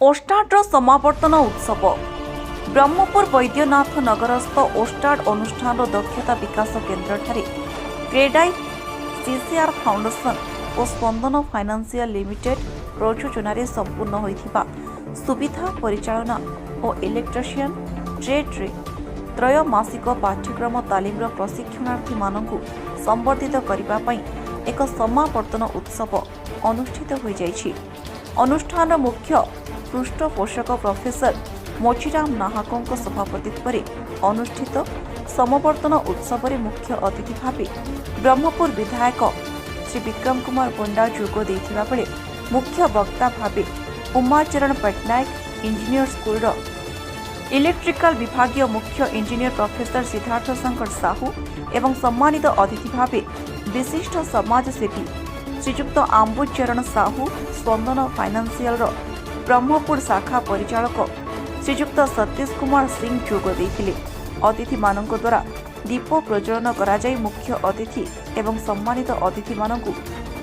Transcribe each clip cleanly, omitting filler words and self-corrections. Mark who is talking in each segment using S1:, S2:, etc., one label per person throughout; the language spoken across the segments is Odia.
S1: ଓଷ୍ଟାଡର ସମାବର୍ତ୍ତନ ଉତ୍ସବ। ବ୍ରହ୍ମପୁର ବୈଦ୍ୟନାଥ ନଗରସ୍ଥ ଓଷ୍ଟାଡ ଅନୁଷ୍ଠାନର ଦକ୍ଷତା ବିକାଶ କେନ୍ଦ୍ରଠାରେ କ୍ରେଡାଇ ସିସିଆର୍ ଫାଉଣ୍ଡେସନ ଓ ସ୍ପନ୍ଦନ ଫାଇନାନ୍ସିଆଲ ଲିମିଟେଡ୍ ପ୍ରଯୋଜନାରେ ସମ୍ପୂର୍ଣ୍ଣ ହୋଇଥିବା ସୁବିଧା ପରିଚାଳନା ଓ ଇଲେକ୍ଟ୍ରିସିଆନ୍ ଟ୍ରେଡ୍ରେ ତ୍ରୟମାସିକ ପାଠ୍ୟକ୍ରମ ତାଲିମର ପ୍ରଶିକ୍ଷଣାର୍ଥୀମାନଙ୍କୁ ସମ୍ବର୍ଦ୍ଧିତ କରିବା ପାଇଁ ଏକ ସମାବର୍ତ୍ତନ ଉତ୍ସବ ଅନୁଷ୍ଠିତ ହୋଇଯାଇଛି। ଅନୁଷ୍ଠାନର ମୁଖ୍ୟ ପୃଷ୍ଠପୋଷକ ପ୍ରଫେସର ମୋଚିରାମ ନାହକଙ୍କ ସଭାପତିତ୍ୱରେ ଅନୁଷ୍ଠିତ ସମାବର୍ତ୍ତନ ଉତ୍ସବରେ ମୁଖ୍ୟ ଅତିଥି ଭାବେ ବ୍ରହ୍ମପୁର ବିଧାୟକ ଶ୍ରୀ ବିକ୍ରମ କୁମାର ପଣ୍ଡା ଯୋଗ ଦେଇଥିବା ବେଳେ ମୁଖ୍ୟ ବକ୍ତା ଭାବେ ଉମାଚରଣ ପଟ୍ଟନାୟକ ଇଞ୍ଜିନିୟର ସ୍କୁଲର ଇଲେକ୍ଟ୍ରିକାଲ ବିଭାଗୀୟ ମୁଖ୍ୟ ଇଞ୍ଜିନିୟର ପ୍ରଫେସର ସିଦ୍ଧାର୍ଥ ଶଙ୍କର ସାହୁ ଏବଂ ସମ୍ମାନିତ ଅତିଥି ଭାବେ ବିଶିଷ୍ଟ ସମାଜସେବୀ ଶ୍ରୀଯୁକ୍ତ ଆମ୍ବୁଚରଣ ସାହୁ, ସ୍ପନ୍ଦନ ଫାଇନାନ୍ସିଆଲର ବ୍ରହ୍ମପୁର ଶାଖା ପରିଚାଳକ ଶ୍ରୀଯୁକ୍ତ ସତୀଶ କୁମାର ସିଂ ଯୋଗ ଦେଇଥିଲେ। ଅତିଥିମାନଙ୍କ ଦ୍ୱାରା ଦୀପ ପ୍ରଜ୍ୱଳନ କରାଯାଇ ମୁଖ୍ୟ ଅତିଥି ଏବଂ ସମ୍ମାନିତ ଅତିଥିମାନଙ୍କୁ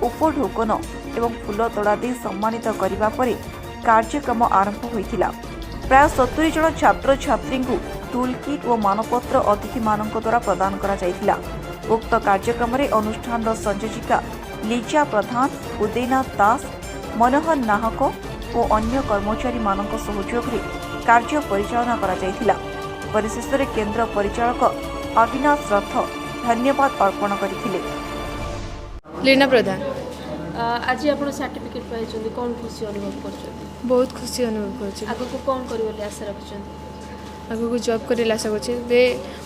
S1: ଉପଢୌକନ ଏବଂ ଫୁଲ ତୋଡ଼ା ଦେଇ ସମ୍ମାନିତ କରିବା ପରେ କାର୍ଯ୍ୟକ୍ରମ ଆରମ୍ଭ ହୋଇଥିଲା। ପ୍ରାୟ 70 ଜଣ ଛାତ୍ରଛାତ୍ରୀଙ୍କୁ ଟୁଲ୍ କିଟ୍ ଓ ମାନପତ୍ର ଅତିଥିମାନଙ୍କ ଦ୍ୱାରା ପ୍ରଦାନ କରାଯାଇଥିଲା। ଉକ୍ତ କାର୍ଯ୍ୟକ୍ରମରେ ଅନୁଷ୍ଠାନର ସଂଯୋଜିକା ଲିଜା ପ୍ରଧାନ, ଉଦୟନାଥ ଦାସ, ମନୋହର ନାହକ ଓ ଅନ୍ୟ କର୍ମଚାରୀମାନଙ୍କ ସହଯୋଗରେ କାର୍ଯ୍ୟ ପରିଚାଳନା କରାଯାଇଥିଲା। ପରିଶେଷରେ କେନ୍ଦ୍ର ପରିଚାଳକ ଅବିନାଶ ରଥ ଧନ୍ୟବାଦ ଅର୍ପଣ କରିଥିଲେ।
S2: ଲୀନା ପ୍ରଧାନ।
S3: ଆଜି ଆପଣ ସାର୍ଟିଫିକେଟ୍ ପାଇଛନ୍ତି, କ'ଣ ଖୁସି ଅନୁଭବ କରୁଛନ୍ତି?
S2: ବହୁତ ଖୁସି ଅନୁଭବ କରୁଛି।
S3: ଆଗକୁ କ'ଣ କରିବେ ବୋଲି ଆଶା ରଖିଛନ୍ତି?
S2: ଆଗକୁ ଜବ୍ କରିଲେ ଆଶା କରୁଛି। ଏବେ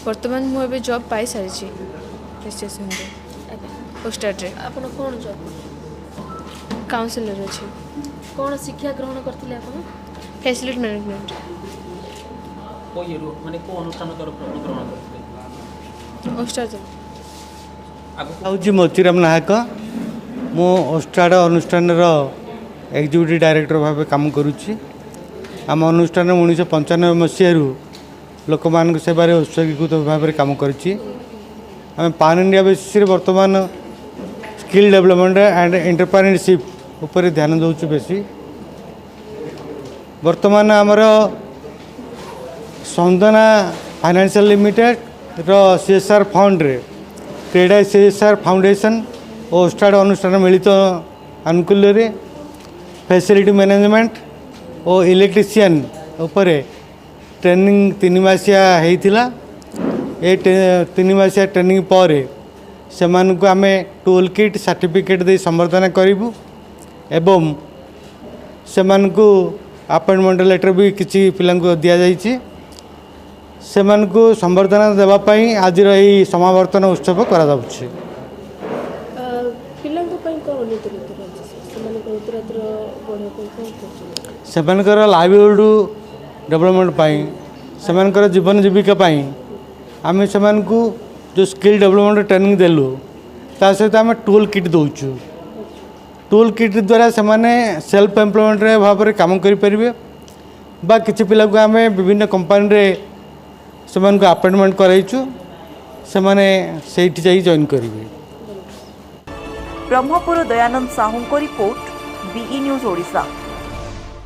S2: ବର୍ତ୍ତମାନ ମୁଁ ଏବେ ଜବ୍ ପାଇସାରିଛି ଷ୍ଟେସନରେ, ଓଷ୍ଟାଡରେ।
S3: ଆପଣ କ'ଣ ଜବ୍ କରୁଛନ୍ତି?
S2: କାଉନସିଲର ଅଛି।
S3: କ'ଣ ଶିକ୍ଷା ଗ୍ରହଣ କରିଥିଲେ ଆପଣ?
S2: Facility management.
S4: କେଉଁ ଇଏରୁ, ମାନେ କେଉଁ ଅନୁଷ୍ଠାନ ତରଫରୁ ଆପଣ ଗ୍ରହଣ କରିଥିଲେ?
S2: ଓଷ୍ଟାଡ।
S4: ଆଗକୁ
S5: ହେଉଛି ମୋତିରାମ ନାୟକ। ମୁଁ ଓଷ୍ଟାଡ଼ ଅନୁଷ୍ଠାନର ଏକ୍ଜିକ୍ୟୁଟିଭ୍ ଡାଇରେକ୍ଟର ଭାବେ କାମ କରୁଛି। ଆମ ଅନୁଷ୍ଠାନ 1995 ମସିହାରୁ ଲୋକମାନଙ୍କ ସେବାରେ ଉତ୍ସର୍ଗୀକୃତ ଭାବରେ କାମ କରିଛି। ଆମେ ପାନ୍ ଇଣ୍ଡିଆ ବେସିସ୍ରେ ବର୍ତ୍ତମାନ ସ୍କିଲ୍ ଡେଭଲପମେଣ୍ଟ ଆଣ୍ଡ ଏଣ୍ଟରପ୍ରେନରସିପ୍ ଉପରେ ଧ୍ୟାନ ଦେଉଛୁ ବେଶୀ। ବର୍ତ୍ତମାନ ଆମର ସ୍ପନ୍ଦନା ଫାଇନାନ୍ସିଆଲ ଲିମିଟେଡ଼ର ସିଏସ୍ଆର୍ ଫଣ୍ଡରେ କ୍ରେଡାଇ ସିଏସ୍ଆର୍ ଫାଉଣ୍ଡେସନ୍ ଓ ଓଷ୍ଟାଡ଼ ଅନୁଷ୍ଠାନ ମିଳିତ ଆନୁକୂଲ୍ୟରେ ଫ୍ୟାସିଲିଟି ମ୍ୟାନେଜମେଣ୍ଟ ଓ ଇଲେକ୍ଟ୍ରିସିଆନ୍ ଉପରେ ଟ୍ରେନିଂ 3 ମାସିଆ ହେଇଥିଲା। ଏ 3 ମାସିଆ ଟ୍ରେନିଂ ପରେ ସେମାନଙ୍କୁ ଆମେ ଟୁଲ୍ କିଟ୍, ସାର୍ଟିଫିକେଟ୍ ଦେଇ ସମ୍ବର୍ଦ୍ଧନା କରିବୁ ଏବଂ ସେମାନଙ୍କୁ ଆପଏଣ୍ଟମେଣ୍ଟ ଲେଟର୍ ବି କିଛି ପିଲାଙ୍କୁ ଦିଆଯାଇଛି। ସେମାନଙ୍କୁ ସମ୍ବର୍ଦ୍ଧନା ଦେବା ପାଇଁ ଆଜିର ଏହି ସମାବର୍ତ୍ତନ ଉତ୍ସବ କରାଯାଉଛି।
S3: ପିଲାଙ୍କ ପାଇଁ କ'ଣ ନୀତି ରହିଛି? ସେମାନଙ୍କ ଉତ୍ତରୋତ୍ତର ବଢ଼ିବା ପାଇଁ କ'ଣ କରୁଛନ୍ତି?
S5: ସେମାନଙ୍କର ଲାଇଭଲିହୁଡ଼ ଡେଭଲପମେଣ୍ଟ ପାଇଁ, ସେମାନଙ୍କର ଜୀବନ ଜୀବିକା ପାଇଁ ଆମେ ସେମାନଙ୍କୁ ଯେଉଁ ସ୍କିଲ୍ ଡେଭଲପମେଣ୍ଟ ଟ୍ରେନିଂ ଦେଲୁ, ତା ସହିତ ଆମେ ଟୁଲ୍ କିଟ୍ ଦେଉଛୁ। ଟୁଲ୍ କିଟ୍ ଦ୍ୱାରା ସେମାନେ ସେଲ୍ଫ ଏମ୍ପ୍ଲୟମେଣ୍ଟରେ ଭାବରେ କାମ କରିପାରିବେ ବା କିଛି ପିଲାକୁ ଆମେ ବିଭିନ୍ନ କମ୍ପାନୀରେ ସେମାନଙ୍କୁ ଆପଏଣ୍ଟମେଣ୍ଟ କରାଇଛୁ, ସେମାନେ ସେଇଠି ଯାଇ ଜଏନ୍ କରିବେ।
S1: ବ୍ରହ୍ମପୁର ଦୟାନନ୍ଦ ସାହୁଙ୍କ ରିପୋର୍ଟ, ବିଇ ନ୍ୟୁଜ୍ ଓଡ଼ିଶା।